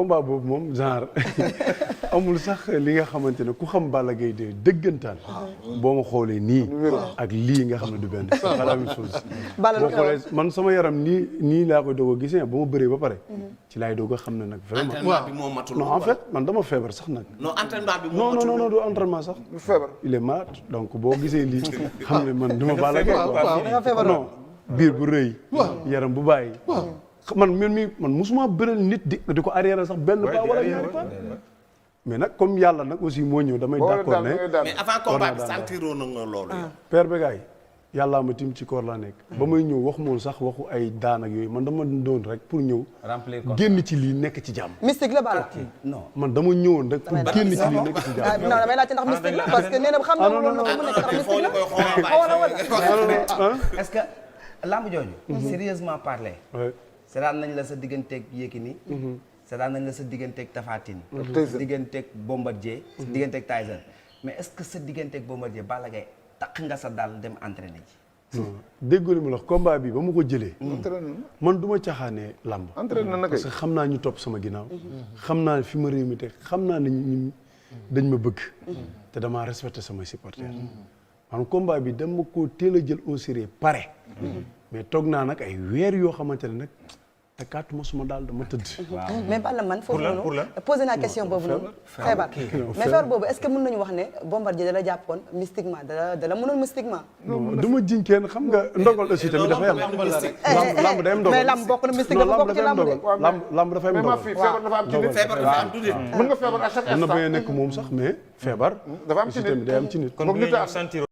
combat boobu moom genre amul sax li nga xamante ne ku xam Balla Gaye de dëggantaan. boo ma xoolee nii. ak lii nga xam ne du benn. c'est pas la même chose. boo xoolee man sama yaram nii laa koy doog a gisee ba ma bëree ba pare. ci laay doog a xam ne nag vraiment. entraînement bi moo matul. non en fait man dama feebar sax nag. non entraînement bi moo matul. non du entraînement sax. du feebar. il est malade donc boo gisee lii xam ne man duma Balla Gaye non biir bu rëy. yaram bu bàyyi. man musuma bëral nit di ko arrière sax benn pas wala ñaari pas. mais nag comme yàlla nag aussi moo ñëw damay d'accord ne. mais avant combat bi sentiroon na nga loolu. Père Bécaye yàllaa ma tim ci koor laa nekk. ba may ñëw wax moom sax waxu ay daan ak yooyu man dama doon rek pour ñëw. génn ci lii nekk ci jàmm. mystique la Balla. non man dama ñëwoon rek pour génn ci lii nekk ci jàmm. non damay laajte ndax mystique la parce que nee na xam na loolu mu nekk ndax mystique la. est-ce que lamb jooju. sérieusement parler. seetaan nañ la sa digganteeg Yékini. seetaan nañ la sa digganteeg Tapha Tine. sa digganteeg Bombardier. sa digganteeg Tyson. mais est-ce que sa digganteeg Bombardier Balla Gaye takk nga sa daal dem entraîner ji. déggoo li ma la wax combat bi ba ma ko jëlee. man du ma caaxaanee làmb. entraîné na parce que xam naa ñu topp sama ginnaaw. xam naa fi ma réew mi teg xam naa ne ñu dañ ma bëgg. te damaa respecté samay supporters. man combat bi dama ko teel a jël au sérieux pare. mais toog naa nag ay weer yoo xamante ne nag takkaatuma suma daal dama tëdd. mais Balla man foofu noonu posé naa question boobu noonu. feebar mais feebar boobu est-ce que mën nañu wax ne Bombardier dala jàppoon mystiquement dala mënoon mystiquement. non du ma jiñ kenn xam nga ndogal aussi tamit dafa yam. lamb day am ndogal mais lamb bokk na mystique dafa bokk ci lamb de. lamb dafa am ndogal. feebar dafa am ci nit. feebar dafa am ci nit. mën nga feebar à chaque instant. mën na bañ a nekk moom sax mais feebar. dafa am ci nit day am ci nit. kon